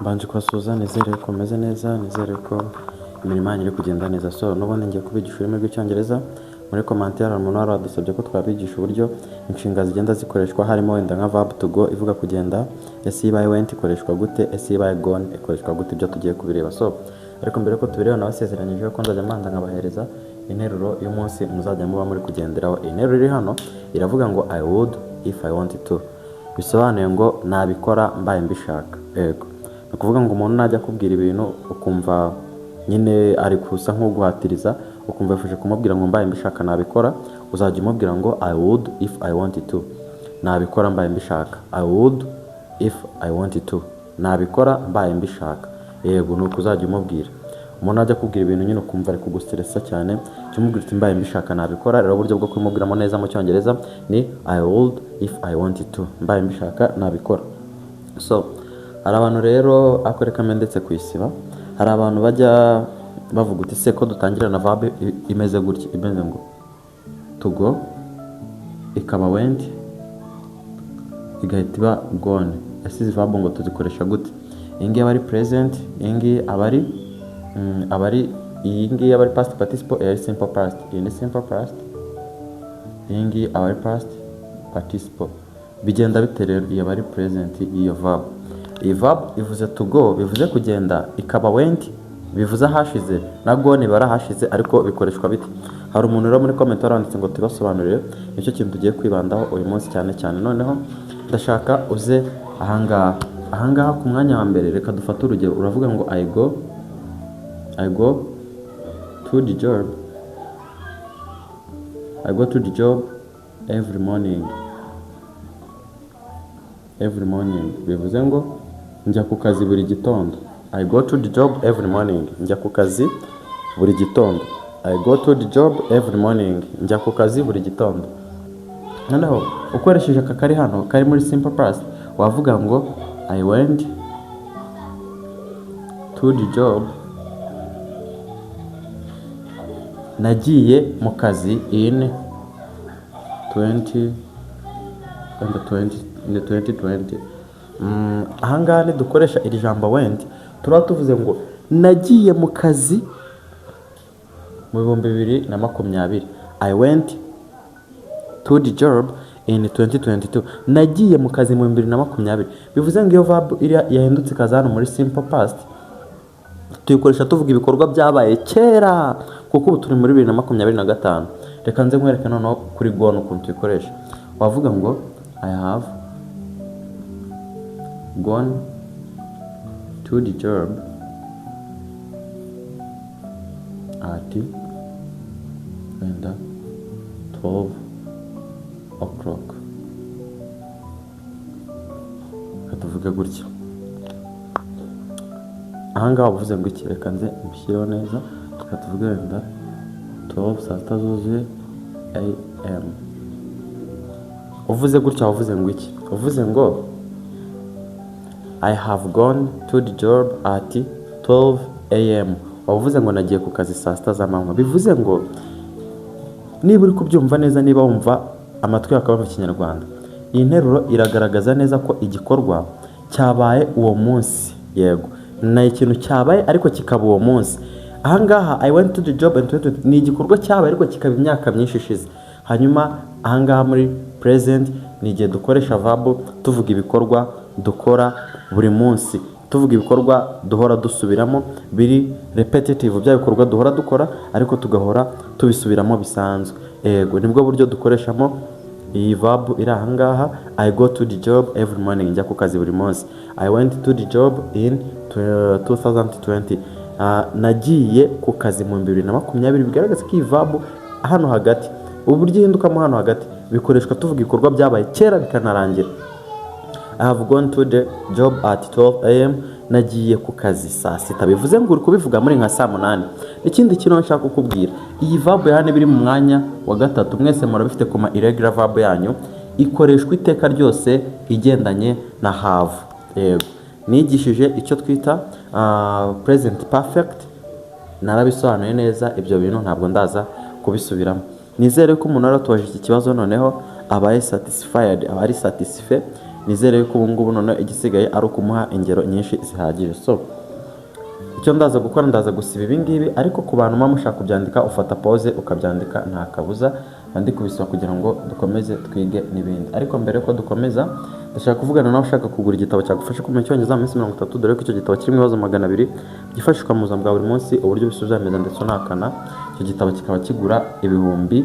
Mbanje kubasuhuza, nizere ko mumeze neza, nizere ko imirimo yanyu iri kugenda neza. So n'ubundi ngiye kubigisha ururimi rw'Icyongereza. Muri commentaire hari umuntu wari wadusabye ko twabigisha uburyo inshinga zigenda zikoreshwa, harimo wenda nka verb to go ivuga kugenda. Ese iyo ibaye went ikoreshwa gute? Ese iyo ibaye gone ikoreshwa gute? Ibyo tugiye kubireba. So ariko mbere yuko tubireba, nabasezeranyije ko nzajya mbanza nkabahereza interuro y'umunsi muzajya muba muri kugenderaho. Iyi nteruro iri hano iravuga ngo "I would if I wanted to", bisobanuye ngo nabikora mbaye mbishaka. Yego, ni ukuvuga ngo umuntu najya akubwira ibintu ukumva nyine ari kusa nk'uguhatiriza, ukumva yifuje kumubwira ngo mbaye mbishaka nabikora, uzajya umubwira ngo "I would if I wanted to", nabikora mbaye mbishaka. "I would if I wanted to", nabikora mbaye mbishaka. Yego, ni uko uzajya umubwira. Umuntu ajya akubwira ibintu nyine ukumva ari kugustressa cyane, jya umubwira uti mbaye mbishaka nabikora. Rero uburyo bwo kubimubwiramo neza mu Cyongereza ni "I would if I wanted to", mbaye mbishaka nabikora. So hari abantu rero, ariko reka mbe ndetse kuyisiba, hari abantu bajya bavuga uti se ko dutangira na verb imeze gutya, imeze ngo to go, ikaba went, igahita iba gone, ese izi verb ngo tuzikoresha gute? Iyi ngiyi aba ari present, iyi ngiyi aba ari iyi ngiyi aba ari past participle, iyi ari simple past. Iyi ni simple past, iyi ngiyi aba ari past participle. Bigenda bite rero? Iyi aba ari present y'iyo verb. Iyi verb ivuze to go, bivuze kugenda, ikaba went, bivuze ahashize, na gone biba ari ahashize, ariko bikoreshwa bite? Hari umuntu rero muri comment waranditse ngo tubasobanurire, nicyo kintu tugiye kwibandaho uyu munsi cyane cyane. Noneho ndashaka uze ahangaha, ahangaha ku mwanya wa mbere. Reka dufate urugero. Uravuga ngo I go to the job, I go to the job every morning. Every morning bivuze ngo njya ku kazi buri gitondo. I go to the job every morning, njya ku kazi buri gitondo. I go to the job every morning, njya ku kazi buri gitondo. Noneho ukoresheje aka kari hano kari muri simple past, wavuga ngo I went to the job, nagiye mu kazi, in 20 wenda 20 in 2020. Ahangaha nidukoresha iri jambo went, turaba tuvuze ngo nagiye mu kazi mu 2020. I went to the job in 2022, nagiye mu kazi mu 2020. Bivuze ngo iyo verb iriya yahindutse ikaza hano muri simple past, tuyikoresha tuvuga ibikorwa byabaye kera, kuko ubu turi muri 2025. Reka nze nkwereke noneho kuri gone ukuntu tuyikoresha. Wavuga ngo I have gone to the job at wenda 12 o'clock. Reka tuvuge gutya. Ahangaha uvuze ngo iki? Reka nze mbishyireho neza. Reka tuvuge wenda 12, saa sita zuzuye, am. Uvuze gutya wavuze ngo iki? Uvuze ngo I have gone to the job at 12 am, wavuze ngo nagiye ku kazi saa sita z'amanywa. Bivuze ngo niba uri kubyumva neza, niba wumva amatwi yawe akaba mu Kinyarwanda, iyi nteruro iragaragaza neza ko igikorwa cyabaye uwo munsi. Yego, ni ikintu cyabaye ariko kikaba uwo munsi. Ahangaha I went to the job in 2020 ni igikorwa cyabaye ariko kikaba imyaka myinshi ishize. Hanyuma ahangaha muri present ni igihe dukoresha verb tuvuga ibikorwa dukora buri munsi, tuvuga ibikorwa duhora dusubiramo biri repetitive, bya bikorwa duhora dukora ariko tugahora tubisubiramo bisanzwe. Yego, nibwo buryo dukoreshamo iyi verb iri ahangaha. I go to the job every morning, njya ku kazi buri munsi. I went to the job in 2020, nagiye ku kazi mu 2020. Bigaragaza ko iyi verb hano hagati, uburyo ihindukamo hano hagati, bikoreshwa tuvuga ibikorwa byabaye kera bikanarangira. I have gone to the job at 12 am, nagiye ku kazi saa sita. Bivuze ngo uri kubivuga muri nka saa munani. Ikindi kintu nshaka kukubwira, iyi verb ya hano iri mu mwanya wa gatatu, mwese murabifite ku ma irregular verb yanyu, ikoreshwa iteka ryose igendanye na have. Yego, nigishije icyo twita present perfect, narabisobanuye neza ibyo bintu, ntabwo ndaza kubisubiramo. Nizere ko umuntu waratoje iki kibazo noneho abaye satisfied, aba ari satisfait. Nizere yuko ubu ngubu noneho igisigaye ari ukumuha ingero nyinshi zihagije. So icyo ndaza gukora, ndaza gusiba ibi ngibi, ariko ku bantu muba mushaka kubyandika, ufata pause ukabyandika, nta kabuza. Ndi kubisiba kugira ngo dukomeze twige n'ibindi. Ariko mbere yuko dukomeza, ndashaka kuvugana nawe ushaka kugura igitabo cyagufasha kumenya Icyongereza mu minsi 30, dore ko icyo gitabo kirimo ibibazo 200 byifashishwa mu buzima bwa buri munsi, uburyo ubisubiza neza ndetse unahakana. Icyo gitabo kikaba kigura 6000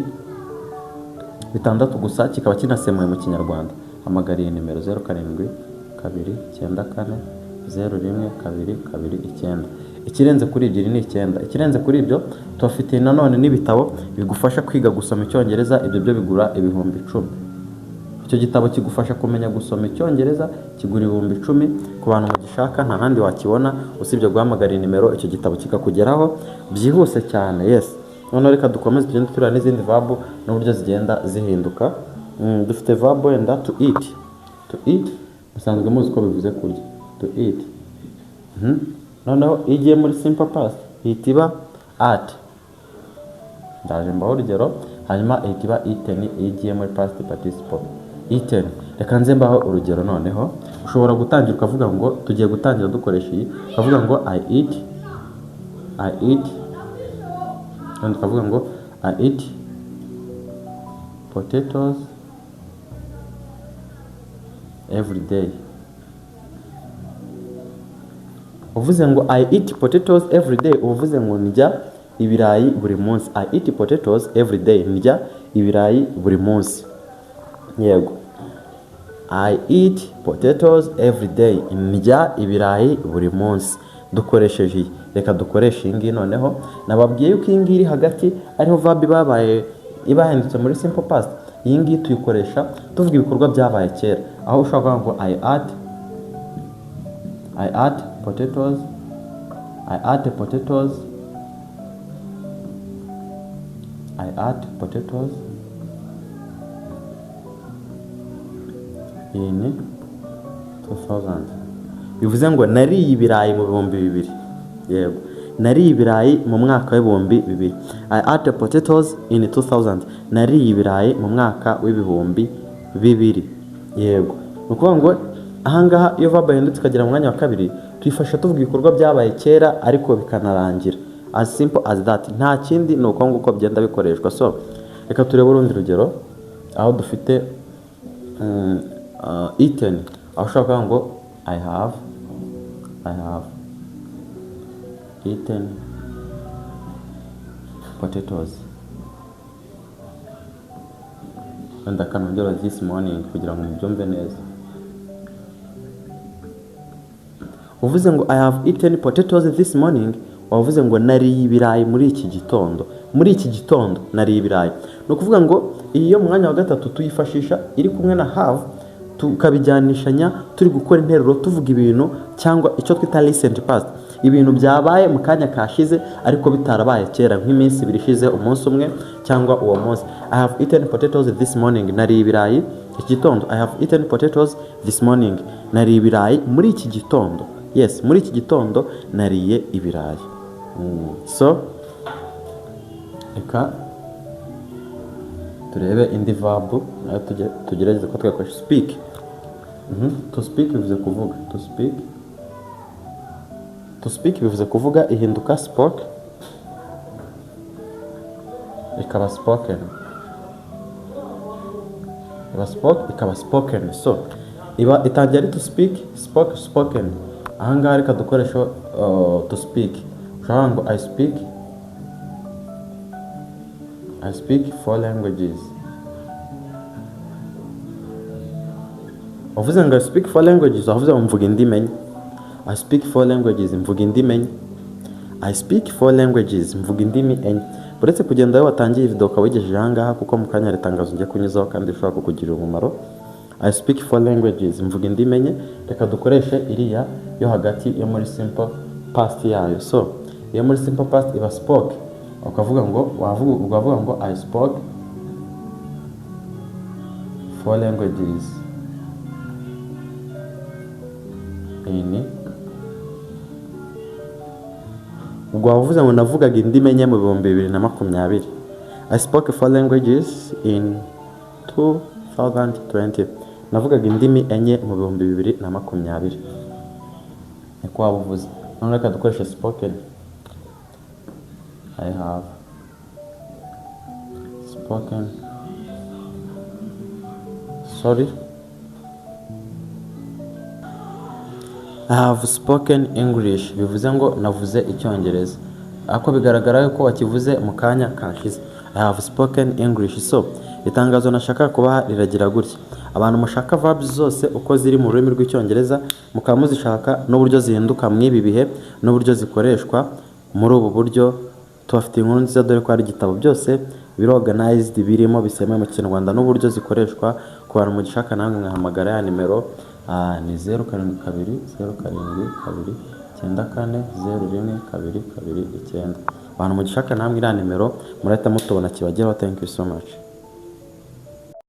gusa, kikaba kinasemuye mu Kinyarwanda. Hamagara iyi nimero: 0729401229. Ikirenze kuri ibyo, iri ni icyenda. Ikirenze kuri ibyo, tubafitiye nanone n'ibitabo bigufasha kwiga gusoma Icyongereza. Ibyo byo bigura 10,000. Icyo gitabo kigufasha kumenya gusoma Icyongereza kigura 10,000. Ku bantu mugishaka, nta handi wakibona usibye guhamagara iyi nimero, icyo gitabo kikakugeraho byihuse cyane. Yes, noneho reka dukomeze tugende tureba n'izindi verb n'uburyo zigenda zihinduka. Dufite verb wenda to eat. To eat musanzwe muzi ko bivuze kurya, to eat. Noneho iyo igiye muri simple past ihita iba ate. Ndaje mbaho urugero. Hanyuma ihita iba eaten iyo igiye muri past participle, eaten. Reka nze mbaho urugero. Noneho ushobora gutangira ukavuga ngo, tugiye gutangira dukoresha iyi, ukavuga ngo "I eat", "I eat", wenda ukavuga ngo "I eat potatoes every day". Uvuze ngo "I eat potatoes every day", uvuze ngo ndya ibirayi buri munsi. "I eat potatoes every day", ndya ibirayi buri munsi. Yego, "I eat potatoes every day", ndya ibirayi buri munsi. Dukoresheje iyi, reka dukoreshe iyi ngiyi. Noneho nababwiye yuko iyi ngiyi iri hagati ariho verb babaye iba yahindutse muri simple past. Iyi ngiyi tuyikoresha tuvuga ibikorwa byabaye kera, aho ushobora kuvuga ngo I ate potatoes, I ate potatoes, I ate potatoes in 2000". Bivuze ngo nariye ibirayi mu 2000. Yego, nariye ibirayi mu mwaka w'2000. "I ate potatoes in 2000", nariye ibirayi mu mwaka w'2000. Yego, ni ukuvuga ngo ahangaha iyo verb yahindutse ikagera mu mwanya wa kabiri, tuyifasha tuvuga ibikorwa byabaye kera ariko bikanarangira. As simple as that, nta kindi, ni uko nguko bigenda bikoreshwa. So reka turebe urundi rugero aho dufite eaten, aho ushobora kuvuga ngo I have eaten potatoes". Wenda kanongera "this morning" kugira ngo mubyumve neza. Uvuze ngo "I have eaten potatoes this morning", wavuze ngo nariye ibirayi muri iki gitondo. Muri iki gitondo nariye ibirayi. Ni ukuvuga ngo iyi yo mu mwanya wa gatatu tuyifashisha iri kumwe na have, tukabijyanishanya turi gukora interuro tuvuga ibintu cyangwa icyo twita recent past, ibintu byabaye mu kanya kashize ariko bitarabaye kera, nk'iminsi 2 ishize, umunsi umwe cyangwa uwo munsi. "I have eaten potatoes this morning", nariye ibirayi iki gitondo. "I have eaten potatoes this morning", nariye ibirayi muri iki gitondo. Yes, muri iki gitondo nariye ibirayi. So reka turebe indi verb nayo tugerageze ko twakoresha speak. To speak bivuze kuvuga. To speak, to speak bivuze kuvuga, ihinduka spoke, ikaba spoken, iba spoke ikaba spoken. So iba itangira ari to speak, spoke, spoken. Ahangaha reka dukoresha to speak. Ushobora ngo I speak four languages". Wavuze ngo "I speak four languages", wavuze ngo mvuga indimi enye. "I speak four languages", mvuga indimi enye. "I speak four languages", mvuga indimi enye. Uretse kugenda wowe watangiye iyi video ukaba wigejeje aha ngaha, kuko mu kanya hari itangazo ngiye kunyuzaho kandi rishobora kukugirira umumaro. "I speak four languages", mvuga indimi enye. Reka dukoreshe iriya yo hagati yo muri simple past yayo. So iyo muri simple past iba spoke, ukavuga ngo, wavuga ngo "I spoke four languages in", ubwo wavuze ngo navugaga indimi enye mu 2020. "I spoke four languages in 2020", Navugaga indimi enye mu 2020, niko waba uvuze. None reka dukoreshe spoken. I have spoken, sorry, I have spoken English, bivuze ngo navuze Icyongereza, ariko bigaragara yuko wakivuze mu kanya kashize. I have spoken English. So itangazo nashaka kubaha riragira gutya: abantu mushaka verbs zose uko ziri mu rurimi rw'Icyongereza, mukaba muzishaka n'uburyo zihinduka mu ibi bihe n'uburyo zikoreshwa muri ubu buryo, tubafitiye inkuru nziza, dore ko hari igitabo byose biri organized, birimo bisemuye mu Kinyarwanda n'uburyo zikoreshwa. Ku bantu mugishaka, namwe mwahamagara ya nimero, ni 0720729401 229. Abantu mugishaka, namwe iriya nimero murahita mutubona, kibageraho. Thank you so much.